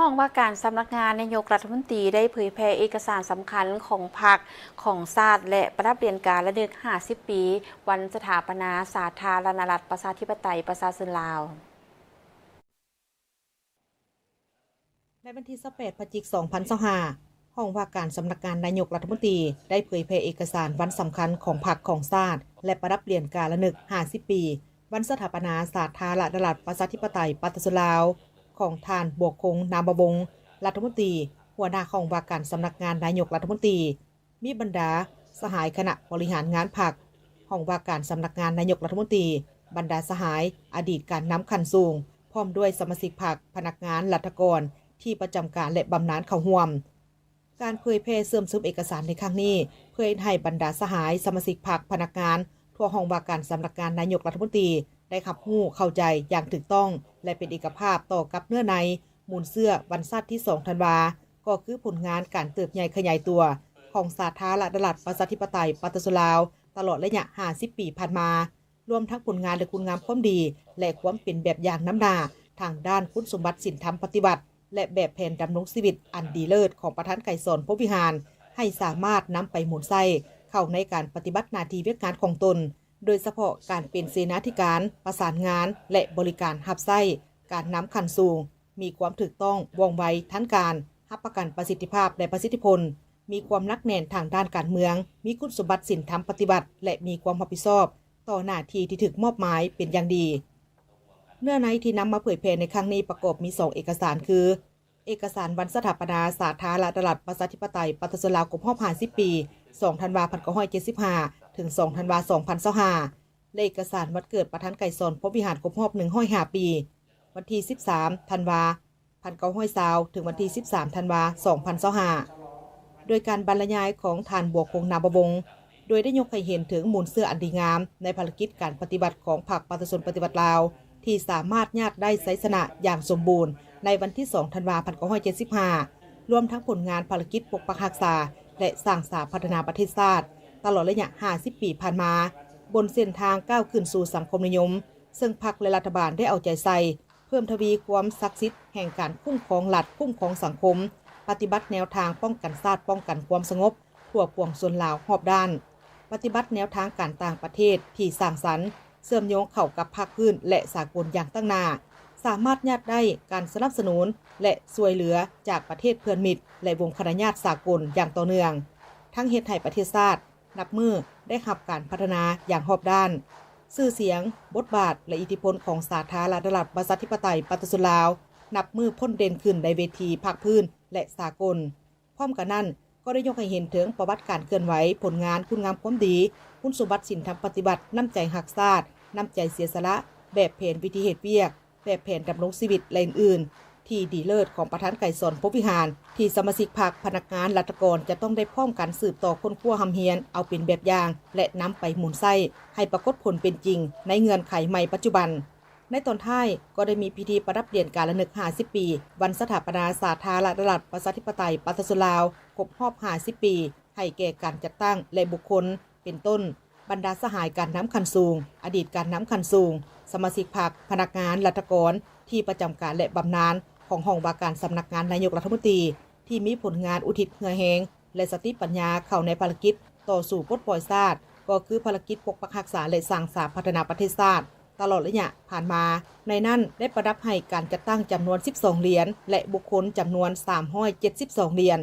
ຫ້ອງວ່າການສຳນັກງານນາຍົກລັດຖະມົນຕີ ໄດ້ເຜີຍແຜ່ເອກະສານສຳຄັນຂອງພັກ, ຂອງຊາດ ແລະ ປະດັບຫຼຽນກາລະນຶກຫ້າສິບປີ ວັນສະຖາປະນາສາທາລະນະລັດ ປະຊາທິປະໄຕ ປະຊາຊົນລາວ. ໃນວັນທີຊາວແປດ ພະຈິກ ສອງພັນຊາວຫ້າ, ຫ້ອງວ່າການສຳນັກງານນາຍົກລັດຖະມົນຕີ ໄດ້ເຜີຍແຜ່ເອກະສານວັນສຳຄັນຂອງພັກ, ຂອງຊາດ ແລະ ປະດັບຫຼຽນກາລະນຶກຫ້າສິບປີ ວັນສະຖາປະນາສາທາລະນະລັດ ປະຊາທິປະໄຕ ປະຊາຊົນລາວ ຂອງທ່ານ ບົວຄົງ ນາມບຳວົງ ລັດຖະມົນຕີ, ຫົວໜ້າຫ້ອງວ່າການສຳນັກງານນາຍົກລັດຖະມົນຕີ, ມີບັນດາສະຫາຍຄະນະບໍລິຫານງານພັກ, ຫ້ອງວ່າການສຳນັກງານນາຍົກລັດຖະມົນຕີ, ບັນດາສະຫາຍອະດີດການນຳຂັ້ນສູງ, ພ້ອມດ້ວຍສະມາຊິກພັກ, ພະນັກງານ, ລັດຖະກອນທີ່ປະຈຳການ ແລະ ບຳນານເຂົ້າຮ່ວມ. ການເຜີຍແຜ່ເຊື່ອມຊຶມເອກະສານໃນຄັ້ງນີ້ ເພື່ອເຮັດໃຫ້ບັນດາສະຫາຍສະມາຊິກພັກ, ພະນັກງານທົ່ວຫ້ອງວ່າການສຳນັກງານນາຍົກລັດຖະມົນຕີ ໄດ້ຮັບຮູ້ເຂົ້າໃຈຢ່າງຖືກຕ້ອງ ແລະ ເປັນເອກະພາບຕໍ່ກັບເນື້ອໃນມູນເຊື້ອວັນຊາດທີສອງທັນວາ ກໍຄືຜົນງານການເຕີບໃຫຍ່ຂະຫຍາຍຕົວຂອງສາທາລະນະລັດ ປະຊາທິປະໄຕ ປະຊາຊົນລາວ ຕະຫຼອດໄລຍະຫ້າສິບປີຜ່ານມາ, ລວມທັງຜົນງານ ແລະ ຄຸນງາມຄວາມດີ ແລະ ຄວາມເປັນແບບຢ່າງນຳໜ້າທາງດ້ານຄຸນສົມບັດສິນທຳປະຕິວັດ ແລະ ແບບແຜນດຳລົງຊີວິດອັນດີເລີດຂອງປະທານໄກສອນ ພົມວິຫານ ໃຫ້ສາມາດນຳໄປໝູນໃຊ້ເຂົ້າໃນການປະຕິບັດໜ້າທີ່ວຽກງານຂອງຕົນ, ໂດຍສະເພາະການເປັນເສນາທິການ, ປະສານງານ ແລະ ບໍລິການຮັບໃຊ້ການນຳຂັ້ນສູງ, ມີຄວາມຖືກຕ້ອງ, ວ່ອງໄວ, ທັນການ, ຮັບປະກັນປະສິດທິພາບ ແລະ ປະສິດທິຜົນ, ມີຄວາມໜັກແໜ້ນທາງດ້ານການເມືອງ, ມີຄຸນສົມບັດສິນທຳປະຕິວັດ ແລະ ມີຄວາມຮັບຜິດຊອບຕໍ່ໜ້າທີ່ທີ່ຖືກມອບໝາຍເປັນຢ່າງດີ. ເນື້ອໃນທີ່ນຳມາເຜີຍແຜ່ໃນຄັ້ງນີ້ປະກອບມີສອງເອກະສານຄື ເອກະສານວັນສະຖາປະນາສາທາລະນະລັດ ປະຊາທິປະໄຕ ປະຊາຊົນລາວຄົບຮອບຫ້າສິບປີ ສອງທັນວາ ພັນເກົ້າຮ້ອຍເຈັດສິບຫ້າ ເຖິງ ສອງທັນວາ ສອງພັນຊາວຫ້າ ແລະ ເອກະສານວັນເກີດປະທານໄກສອນ ພົມວິຫານ ຄົບຮອບໜຶ່ງຮ້ອຍຫ້າປີ ວັນທີສິບສາມ ທັນວາ ພັນເກົ້າຮ້ອຍຊາວ ເຖິງວັນທີສິບສາມ ທັນວາ ສອງພັນຊາວຫ້າ ໂດຍການບັນລະຍາຍຂອງທ່ານ ບົວຄົງ ນາມບຳວົງ ໂດຍໄດ້ຍົກໃຫ້ເຫັນເຖິງມູນເຊື້ອອັນດີງາມໃນພາລະກິດການປະຕິວັດຂອງພັກປະຊາຊົນປະຕິວັດລາວ ທີ່ສາມາດຍາດໄດ້ໄຊຊະນະຢ່າງສົມບູນໃນວັນທີສອງ ທັນວາ ພັນເກົ້າຮ້ອຍເຈັດສິບຫ້າ ລວມທັງຜົນງານພາລະກິດປົກປັກຮັກສາ ແລະ ສ້າງສາພັດທະນາປະເທດຊາດ ຕະຫຼອດໄລຍະຫ້າສິບປີຜ່ານມາ ບົນເສັ້ນທາງກ້າວຂຶ້ນສູ່ສັງຄົມນິຍົມ, ເຊິ່ງພັກ ແລະ ລັດຖະບານໄດ້ເອົາໃຈໃສ່ ເພີ່ມທະວີຄວາມສັກສິດແຫ່ງການຄຸ້ມຄອງລັດ, ຄຸ້ມຄອງສັງຄົມ, ປະຕິບັດແນວທາງປ້ອງກັນຊາດ, ປ້ອງກັນຄວາມສະຫງົບທົ່ວປວງຊົນລາວຮອບດ້ານ, ປະຕິບັດແນວທາງການຕ່າງປະເທດທີ່ສ້າງສັນ, ເຊື່ອມໂຍງເຂົ້າກັບພາກພື້ນ ແລະ ສາກົນຢ່າງຕັ້ງໜ້າ, ສາມາດຍາດໄດ້ການສະໜັບສະໜູນ ແລະ ຊ່ວຍເຫຼືອຈາກປະເທດເພື່ອນມິດ ແລະ ວົງຄະນະຍາດສາກົນຢ່າງຕໍ່ເນື່ອງ, ທັງເຮັດໃຫ້ປະເທດຊາດ ນັບມື້ໄດ້ຮັບການພັດທະນາຢ່າງຮອບດ້ານ. ຊື່ສຽງ, ບົດບາດ ແລະ ອິດທິພົນຂອງສາທາລະນະລັດ ປະຊາທິປະໄຕ ປະຊາຊົນລາວ ນັບມື້ພົ້ນເດັ່ນຂຶ້ນໃນເວທີພາກພື້ນ ແລະ ສາກົນ. ພ້ອມກັນນັ້ນ, ກໍໄດ້ຍົກໃຫ້ເຫັນເຖິງປະຫວັດການເຄື່ອນໄຫວ, ຜົນງານ, ຄຸນງາມຄວາມດີ, ຄຸນສົມບັດສິນທຳປະຕິວັດ, ນ້ຳໃຈຮັກຊາດ, ນ້ຳໃຈເສຍສະຫຼະ, ແບບແຜນວິທີເຮັດວຽກ, ແບບແຜນດຳລົງຊີວິດ ແລະ ອື່ນໆ ທີ່ດີເລີດຂອງປະທານໄກສອນ ພົມວິຫານ ທີ່ສະມາຊິກພັກ, ພະນັກງານ, ລັດຖະກອນ ຈະຕ້ອງໄດ້ພ້ອມກັນສືບຕໍ່ຄົ້ນຄວ້າຮ່ຳຮຽນເອົາເປັນແບບຢ່າງ ແລະ ນຳໄປໝູນໃຊ້ໃຫ້ປາກົດຜົນເປັນຈິງໃນເງື່ອນໄຂໃໝ່ປັດຈຸບັນ. ໃນຕອນທ້າຍກໍໄດ້ມີພິທີປະດັບຫຼຽນກາລະນຶກຫ້າສິບປີ ວັນສະຖາປະນາສາທາລະນະລັດ ປະຊາທິປະໄຕ ປະຊາຊົນລາວ ຄົບຮອບຫ້າສິບປີ ໃຫ້ແກ່ການຈັດຕັ້ງ ແລະ ບຸກຄົນ ເປັນຕົ້ນ ບັນດາສະຫາຍການນຳຂັ້ນສູງ, ອະດີດການນຳຂັ້ນສູງ, ສະມາຊິກພັກ, ພະນັກງານ, ລັດຖະກອນທີ່ປະຈຳການ ແລະ ບຳນານຂອງຫ້ອງວ່າການສຳນັກງານນາຍົກລັດຖະມົນຕີ ທີ່ມີຜົນງານອຸທິດເຫື່ອແຮງ ແລະ ສະຕິປັນຍາເຂົ້າໃນພາລະກິດຕໍ່ສູ້ປົດປ່ອຍຊາດ ກໍຄືພາລະກິດປົກປັກຮັກສາ ແລະ ສ້າງສາພັດທະນາປະເທດຊາດ ຕະຫຼອດໄລຍະຜ່ານມາ. ໃນນັ້ນໄດ້ປະດັບໃຫ້ການຈັດຕັ້ງຈຳນວນສິບສອງຫຼຽນ ແລະ ບຸກຄົນຈຳນວນສາມຮ້ອຍເຈັດສິບສອງຫຼຽນ.